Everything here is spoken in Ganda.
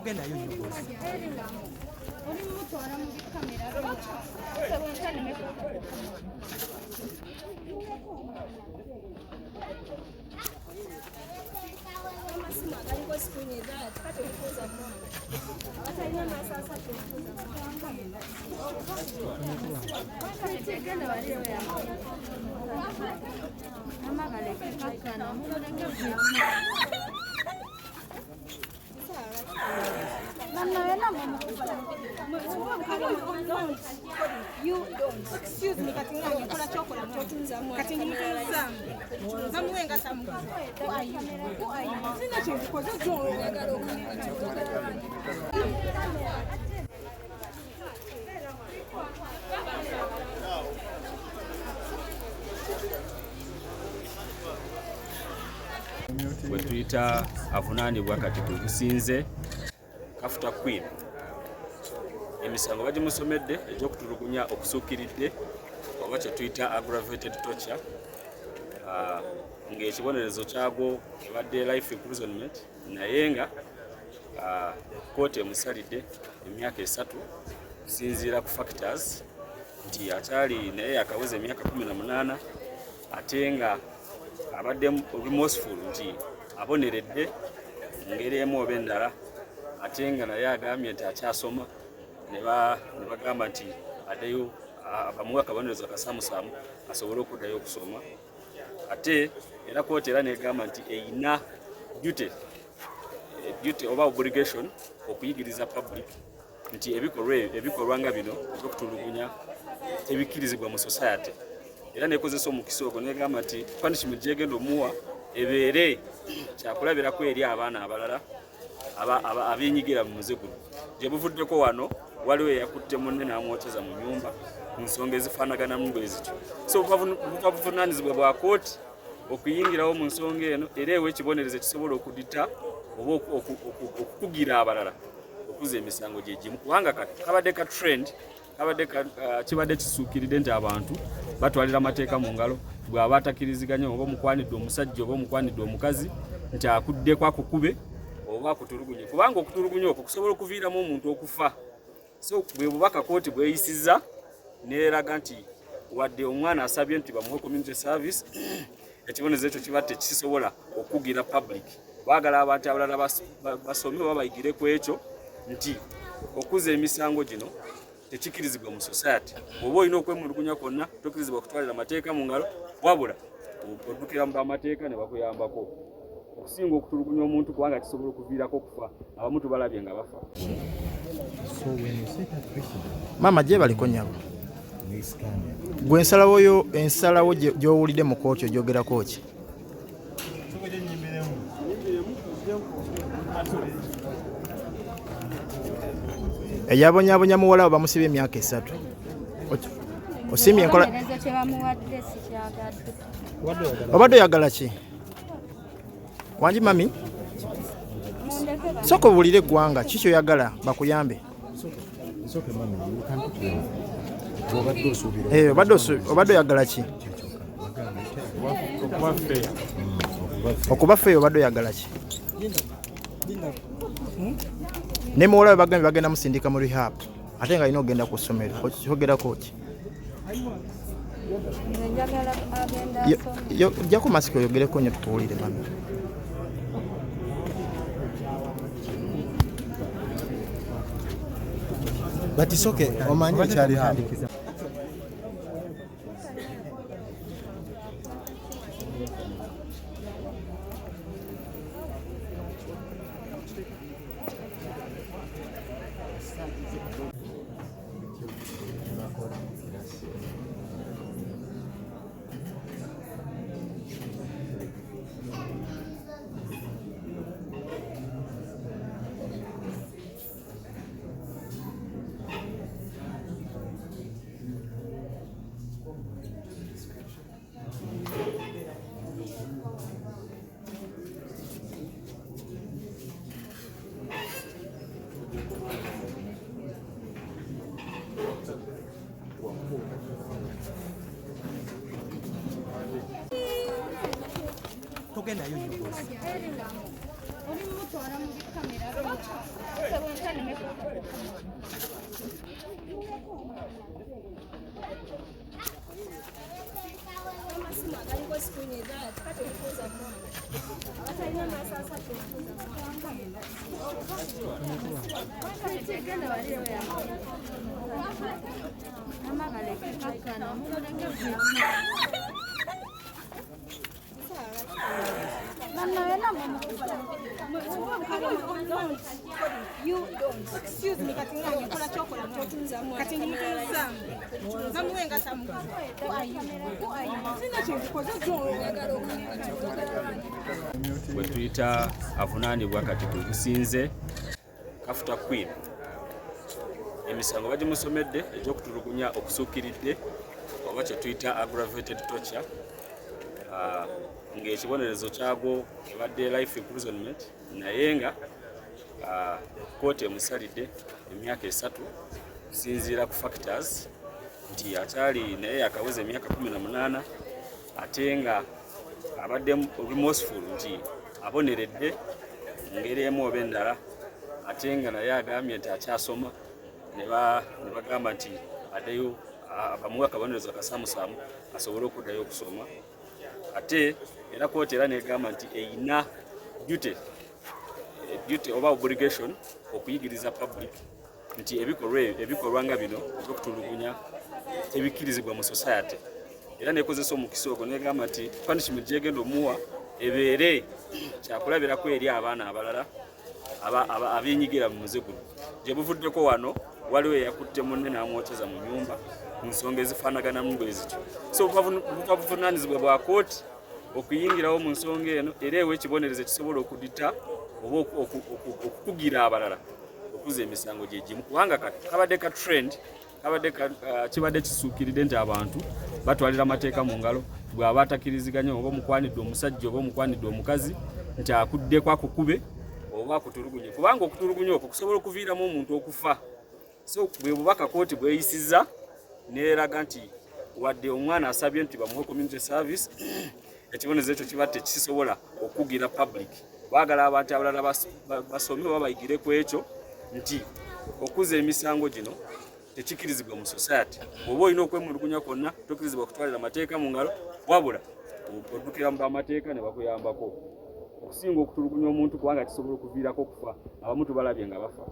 Togendayo nnyo bosi. Excuse me, kati ngange nkola kyokola kati ndi mutunuzaamu bamuwe nga sina kyenkukoze. Bwe tuyita avunaanibwa kati gwe gusinze Kafuta Queen, emisango bagimusomedde egy'okutulugunya okusuukiridde oba kye tuyita aggravated torture, ng'ekibonerezo kyagwo ebadde life imprisonment, naye nga kooti emusalidde emyaka 3 kusinziira ku factors nti akyali naye yakaweza emyaka 18, ate nga abadde remorseful nti aboneredde mu ngeri emu oba endala, ate nga naye agambye nti akyasoma, ne bagamba nti addeyo bamuwe akabonerezo akasaamusaamu asobole okuddayo okusoma. Ate era kooti era negamba nti eyina duty oba obligation okuyigiriza public nti ebikolwa nga bino ebyokutulugunya tebikkirizibwa mu society, era nekozesa omukisa ogwo negamba nti punishment gyegenda omuwa ebeere kyakulabirako eri abaana abalala abenyigira mu muze guno. Gye buvuddeko wano waliwo eyakutte munne n'amwoteza mu nyumba ku nsonga ezifaanaganamu bwe zityo. So buva buvunaanyizibwa bwa kooti okuyingirawo mu nsonga eno era ewa ekibonerezo ekisobola okudita oba okukugira abalala okuza emisango gye gimu, kubanga kabadde ka trend, kabadde kibadde kisuukiridde nti abantu batwalira amateeka mu ngalo. Bw'aba atakiriziganya oba omukwanidde omusajja oba omukwanidde omukazi nti akuddeko akukube oba akutulugunye, kubanga okutulugunya okwo kusobola okuviiramu omuntu okufa. So bwe bubaka kooti bweyisizza neeraga nti wadde omwana asabye nti bamuwe community service, ekibonerezo ekyo kiba tekisobola okukugira public. Baagala abantu abalala basome oba bayigire ku ekyo nti okuza emisango gino tekikirizibwa mu society. Bw'oba olina okwemulugunya kwonna tokkirizibwa kutwalira amateeka mu ngalo, wabula oddukira mu bamateeka ne bakuyambako okusinga okutulugunya omuntu, kubanga kisobola okuviirako okufa. Abamu tubalabye nga bafa. Maama, gye baliko nnyabo. Gwe ensalawo yo, ensalawo gy'owulidde mu kooti ogyogerako ki? Eyabonyabonya muwala we bamusibye emyaka 3. Osiimye enkola? Ekibonerezo kye bamuwadde sikyagadde. Obadde oyagala ki? Wangi mami, Mundeke sooka obuulire eggwanga ki kyoyagala bakuyambe. Obadde osuubira Obadde oyagala ki? Okuba fair, obadde oyagala ki? Ne muwala we bagambye bagenda musindika mu rehab ate nga alina okugenda ku ssomero, okyogerako ki? Nze njagala agenda asome. Jjako masiki oyogereko nnyo tukuwulire mami. But it's okay, omanyi ekyali hapo. Togendayo nnyo bosi. Oli mutwala. Mutwala mu bikamera Amasimu agaliko sikirini kati okutuuza mwana atalina maaso asatu okutuuza Mama baleke kakkana muleke You don't. Excuse me, kati ngange nkola kyokola mwana. Kati ndimutunuzaamu. Bamuwe nga tamuguza. Who are you? Who are you? Sina kyenkukoze Bwe tuyita avunaanibwa kati kwe kusinze Kafuta Queen. Emisango bagimusomedde egy'okutulugunya okusuukiridde oba kye tuyita aggravated torture, ng'ekibonerezo kyagwo ebadde life imprisonment, naye nga kkooti emusalidde emyaka 3 kusinziira ku factors nti akyali naye yakaweza emyaka 18 ate nga abadde remorseful nti aboneredde mu ngeri emu oba endala, ate nga naye agambye nti akyasoma ne bagamba nti addeyo bamuwe akabonerezo akasaamusaamu asobole okuddayo okusoma. Ate era kkooti era negamba nti eyina duty oba obligation okuyigiriza public nti ebikolwa nga bino ebyokutulugunya tebikkirizibwa mu society. Era nekozesa omukisa ogwo negamba nti punishment gyegenda omuwa ebeere kyakulabirako eri abaana abalala abenyigira mu muze guno. Gye buvuddeko wano waliwo eyakutte munne n'amwokeza mu nyumba ku nsonga ezifaanaganamu bwe zityo. So buba buvunaanyizibwa bwa kkooti okuyingirawo mu nsonga eno era ewa ekibonerezo ekisobola okudita oba okukugira abalala okuza emisango gye gimu, kubanga kabadde ka trend, kabadde kibadde kisuukiridde nti abantu batwalira amateeka mu ngalo, bw'aba atakiriziganya oba omukwanidde omusajja oba omukwanidde omukazi nti akuddeko akukube oba akutulugunye, kubanga okutulugunya okwo kusobola okuviiramu omuntu okufa. So bwe bubaka kkooti bweyisizza neeraga nti wadde omwana asabye nti bamuwe community service, ekibonerezo ekyo kiba tekisobola okukugira public. Baagala abantu abalala basome oba bayigire ku ekyo nti okuza emisango gino tekikirizibwa mu society. Bw'oba olina okwemulugunya kwonna tokkirizibwa kutwalira amateeka mu ngalo, wabula oddukira mu b'amateeka ne bakuyambako okusinga okutulugunya omuntu, kubanga kisobola okuviirako okufa. Abamu tubalabye nga bafa.